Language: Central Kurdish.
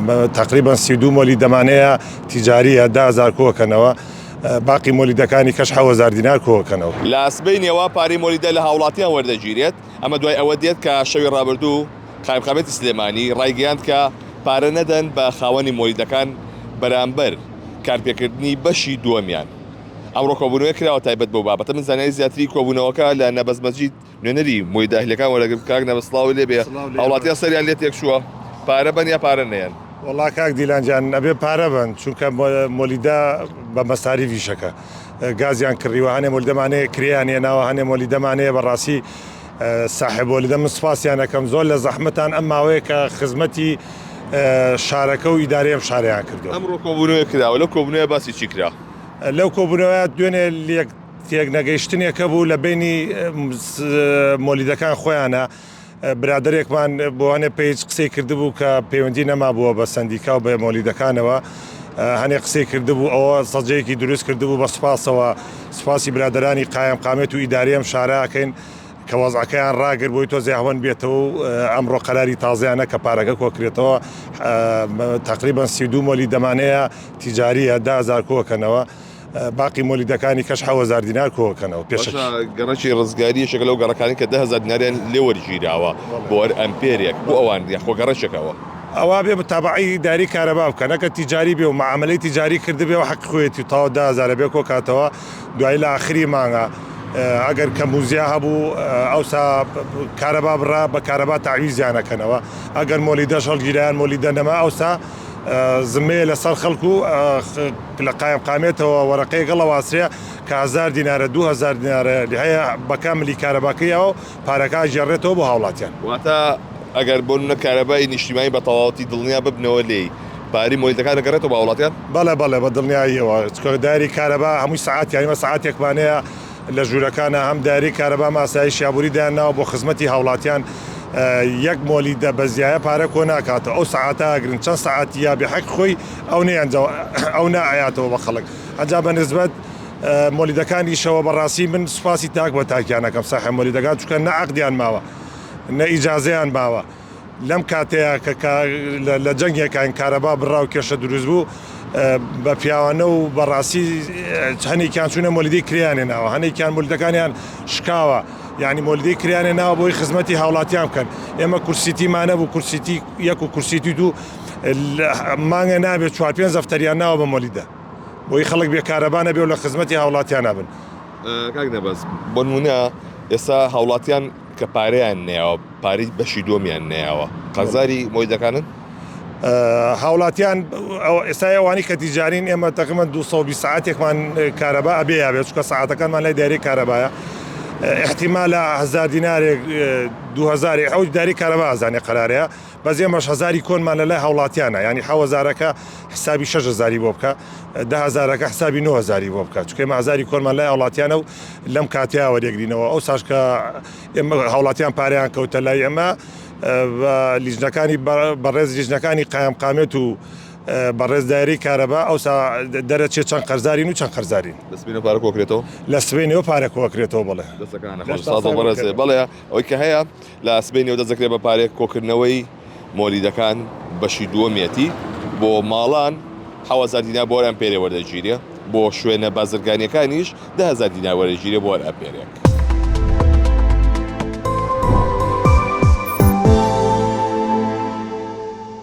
تەقریبەن 32 مۆلیدەمانەیە تیجاریە 10000 کۆکەنەوە باقی مۆلیدەکانی کەش 7000 دینار کۆکەنەوە. لە سبەینێوە پارەی مۆلیدە لە هاوڵاتیان وەردەگیرێت، ئەمە دوای ئەوە دێت کە شەوی ڕابردوو قایمقامیەتی سلێمانی ڕایگەیاند کە پارە نەدەن بە خاوەنی مۆلیدەکان بەرامبەر کارپێکردنی بەشی دووەمیان. ئەمڕۆ کۆبوونەوەیەک کراوە تایبەت بەو بابەتە، من زانیاری زیاتری کۆبوونەوەکە لە نەبەز مەجید نوێنەری مۆلیدە ئەهلیەکان وەرەگرم. کاک نەبەز سڵاوی لێ بێ، هاوڵاتیان سەریان لێ تێکچووە پارە بەن یا پارە نەیەن؟ وەڵا کاک دیلان گیان ئەبێ پارە بەن چونکە مۆلیدە بە مەساریف ئیشەکە گازیان کڕیوە هەنێ مۆلیدەمان هەیە کرێیان هێناوە هەنێ مۆلیدەمان هەیە بەڕاستی ساحێب مۆلیدە من سوپاسیان ئەکەم زۆر لە زەحمەتان ئەم ماوەیە کە خزمەتی شارەکە و ئیدارەی ئەم شارەیان کردووە. ئەمڕۆ کۆبوونەوەیەک کراوە لەو کۆبوونەوەیە باسی چی کرا؟ لەو کۆبوونەوەیە دوێنێ لێک تێکنەگەیشتنێک هەبوو لە بەینی مۆلیدەکان خۆیانە برادەرێکمان بۆ هەنێ page قسەی کردبوو کە پەیوەندی نەمابووە بە سەندیکا و بە مۆلیدەکانەوە هەنێ قسەی کردبوو ئەوە سەجەیەکی دروست کردبوو بە سوپاسەوە سوپاسی برادەرانی قایم قامێت و ئیداری ئەم شارە ئەکەین کە وەزعەکەیان ڕاگر بۆی تۆزێ هەوەن بێتەوە و ئەمڕۆ قەراری تازەیانە کە پارەکە کۆکرێتەوە تقریبا 32 مۆلی دەمانەیە تیجاریە 10000 کۆکەنەوە باقی مۆلیدەکانی کەش 7000 دینار کۆکەنەوە پێشەکی. گەڕەکی ڕزگاری یەکێکە لەو گەڕەکانەی کە 10000 دیناریان لێ وەرگیراوە بۆ هەر ئەمپێرێک بۆ ئەوان یاخۆ گەڕەکێکەوە. ئەوا بێ متابەعەی داری کارەبا بکا نەکە تیجاری بێ و معامەلەی تیجاری کردبێ و حەقی خۆیەتی و تەواو 10000 ئەبێ کۆکاتەوە دوایی لە ئاخری مانگا ئەگەر کەم و زیا هەبوو ئەوسا کارەبا بڕا بە کارەبا تەعویزیان ئەکەنەوە ئەگەر مۆلیدەش هەڵگیرا یان مۆلیدە نەما ئەوسا زمەیە لەسەر خەڵک و لە قایمقامیەتەوە وەرەقەیەک هەڵەواسرێ کە هەزار دینارە 2000 دینارە هەیە بە کاملی کارەباکەی یاوە و پارەکە ئەگێڕێتەوە بۆ هاوڵاتیان. واتە ئەگەر بۆ نمونە کارەبای نیشتیمانی بە تەواوەتی دڵنیا ببنەوە لێی پارەی مۆلیدەکان ئەگەڕێتەوە بۆ هاوڵاتیان؟ بەڵێ بەڵێ بە دڵنیاییەوە چونکە دایری کارەبا هەمووی سەعات یانی ئێمە سەعاتێکمان هەیە لە ژوورەکانا هەم دایرەی کارەبا هەم ئاسایشی ئابووری دایانناوە بۆ خزمەتی هاوڵاتیان یەک مۆلیدە بە زیایە پارە کۆ ناکاتەوە ئەو سەعاتە ئەگرن چەند سەعاتی یابێ حەق خۆی ئەو نەیانجەوە ئەو نائەیاتەوە بە خەڵک ئەنجا بە نسبەت مۆلیدەکانیشەوە بەڕاستی من سوپاسی تاک بە تاکیان ئەکەم ساحێب مۆلیدەکان چونکە نە عەقدیان ماوە نە ئیجازەیان ماوە لەم کاتەیە کە لە جەنگێکاین کارەبا بڕا و کێشە دروست بوو بە پیاوانە و بەڕاستی هەنێکیان چوونە مۆلیدەی کرێیان ناوە هەنێکیان مۆلیدەکانیان شکاوە یعنی مۆلیدەی کرێیان ناوە بۆی خزمەتی هاوڵاتیان بکەن ئێمە کورسیتیمانە بوو کورسیتی یەک و کورسیتی دوو مانگە نابێت چوار پێنج دەفتەریان ناوە بە مۆلیدە بۆی خەڵک بێ کارەبا نەبێ و لە خزمەتی هاوڵاتیان نابن. کاک نەبەز بۆ نمونە ئێستا هاوڵاتیان کە پارەیان نەیاوە پارەی بەشی دووەمیان نەیاوە قەرزاری مۆلیدەکانن؟ هاوڵاتیان ئێستا ئەوانی کە تیجارین ئێمە تەقریبەن 220 ساعتێکمان کارەبا ئەبێ یابێت چونکە ساعتەکانمان لای دایرەی کارەبایە احتیمالە هەزار دینارێک 2000 ئەو داری کارەبا ئەزانێ قەرارەیە بەس ئێمەش هەزاری کۆنمان لە لای هاوڵاتیانە یانی حەوەزارەکە حسابی شەش هەزاری بۆ بکە دە هەزارەکە حسابی نۆ هەزاری بۆ بکە چونکە ئێمە هەزاری کۆنمان لای هاوڵاتیانە و لەم کاتەیە وەریەگرینەوە ئەو ساش کە ئێمە هاوڵاتیان پارەیان کەوتە لای ئێمە بە لیژنەکانی بەڕێز لیژنەکانی قایم قامێت و بەڕێز دایرەی کارەبا ئەوسا دەرەچێت چەند قەرزارین و چەند قەرزارین. لە سبەینەوە پارە کۆکرێتەوە؟ لە سبەینەوە پارە کۆکرێتەوە بەڵێ. دەستەکان نەخۆش ساز و بەڕێز بەڵێ ئەوەی کە هەیە لە سبەینێوە دەست دەکرێت بە پارەی کۆکردنەوەی مۆلیدەکان بەشی دووەمیەتی بۆ ماڵان 7000 دینار بۆ هەر ئەمپێرێ وەردەگیرێ بۆ شوێنە بازرگانیەکانیش 10000 دینار وەرەگیرێ بۆ هەر ئەمپێرێک.